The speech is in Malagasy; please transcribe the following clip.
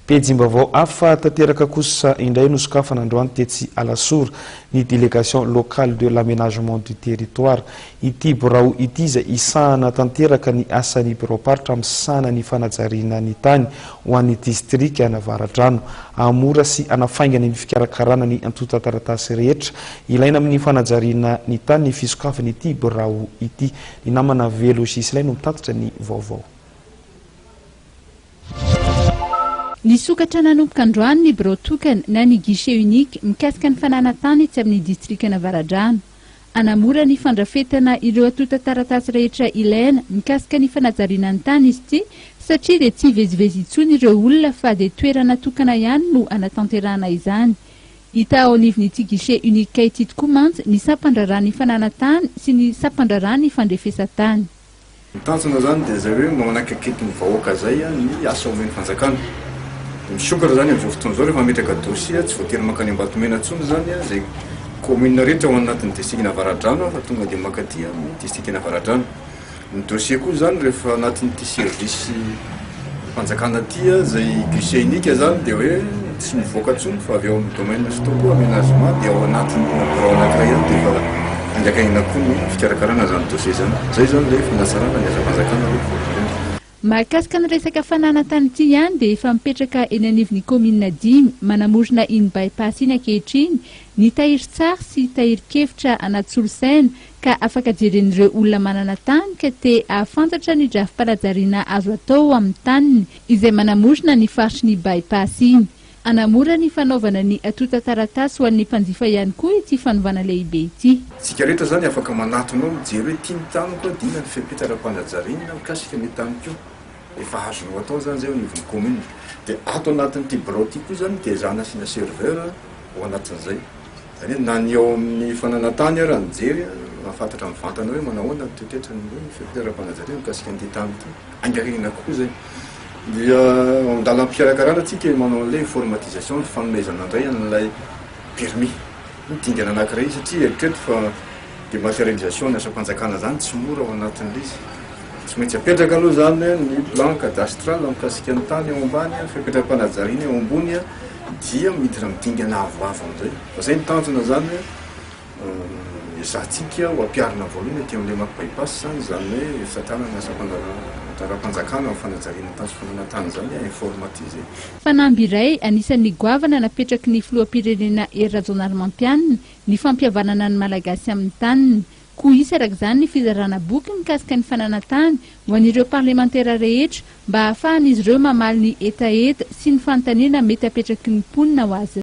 Pejim-baovao hafa tanteraka kosa indray nosokafana androany tetsy Alasora ny Délégation locale de l'aménagement du territoire. Ity birao ity izay hisahana tanteraka ny asan'ny biraom-paritra misahana ny fanajariana ny tany ho an'ny distrikan'Avaradrano. Hahamora sy hanafaingana ny fikarakarana ny antontan-taratasy rehetra ilaina amin'ny fanajariana ny tany ny fisokafan'ity birao ity. Ny namana Velo Ghislain no mitatitra ny vaovao. Nisokatra nanomboka androany ny birao tokana na ny guichet unique mikasika ny fananan-tany etsy amin'ny distrikan'Avaradrano. Hanamora ny fandrafetana ireo antontan-taratasy rehetra ilaina mikasika ny fanajariana ny tany izy ity satria dia tsy hivezivezy intsony ireo olona fa dia toerana tokana ihany no hanatanterahana izany. Hita ao anivon'ity guichet unique ity tokoa mantsy ny sampandraharahan'ny fananan-tany sy ny sampandraharahan'ny fandrefesan-tany. Ny tanjona izany dia izay hoe mba manakaiky ny vahoaka izay ny asa omen'ny fanjakana. Dia misokatra izany amin'izao fotoana izao rehefa mametraka dossier, tsy voatery mankany Ambatomena intsony izany izay commune rehetra ao anatin'ny distrikan'Avaradrano fa tonga dia mankaty amin'ny distrikan'Avaradrano. Ny dossier koa izany rehefa anatin'ity service fanjakana ity izay guichet unique izany dia hoe tsy mivoaka intsony fa avy ao amin'ny domaine stock aménagement dia ao anatin'ny birao anankiray ihany dia efa haingankaingana koa ny fikarakarana izany dossier izany. Izay izany ilay fanatsarana ny asam-panjakana aloha voalohany indrindra. Mahakasika ny resaka fananan-tany ity ihany dia efa mipetraka eny anivon'ny kaominina dimy manamorona iny by-pass iny ankehitriny ny tahirin-tsary sy tahirin-kevitra anaty solosaina ka afaka jeren'ireo olona manana tany ka te hahafantatra ny drafi-panajariana azo atao amin'ny taniny izay manamorona ny faritry ny by-pass iny. Hanamora ny fanaovana ny antontan-taratasy ho an'ny mpanjifa ihany koa ity fanovana lehibe ity. Isika rehetra izany afaka manatona ao mijery hoe ity ny taniko, dia inona ny fepetra ara-panajariana mikasika an'io taniko io. Efa azonao atao izany izay eo anivon'ny commune. Dia ato anatin'ity birao ity koa izany dia ezahana asiana serveur ao anatin'izay. Izany hoe na ny ao amin'ny fananan-tany ara nijery, mahafantatra mivantana hoe manao ahoana ny toetretran'ny hoe fepetra ara-panajariana mikasika an'ity tany ity. Haingankaingana kokoa izay. Dia ao an-dalam-pikarakarana tsika manao an'ilay informatisation, ny fanomezana indray an'ilay permis. Io dingana anankiray io satria eritrereto fa dématérialisation ny asam-panjakana izany tsy mora ao anatin'ilay izy. Tsy maintsy apetraka aloha izany ny plan cadastral mikasika ny tany ao ambany, fepetra-panajariana eo ambony dia miditra amin'ny dingana avoavo amin'izay. Fa izay ny tanjona izany hoe ezahantsika ho ampiharina voalohany aty amin'ny Lemaky Bypass izany, izany hoe fitantanana asam-pandraharaham-panjakana amin'ny fanajariana tany sy fananan-tany izany, informatisé. Fanamby iray anisan'ny goavana napetraky ny filoham-pirenena Hery Rajaonarimampianina ny fampihavanana ny Malagasy amin'ny taniny. Koa hisy araka izany ny fizarana boky mikasika ny fananan-tany ho an'ireo parlemantera rehetra mba hahafahan'izy ireo mamaly ny hetaheta sy ny fanontaniana mety hapetraky ny mponina ho azy ireo.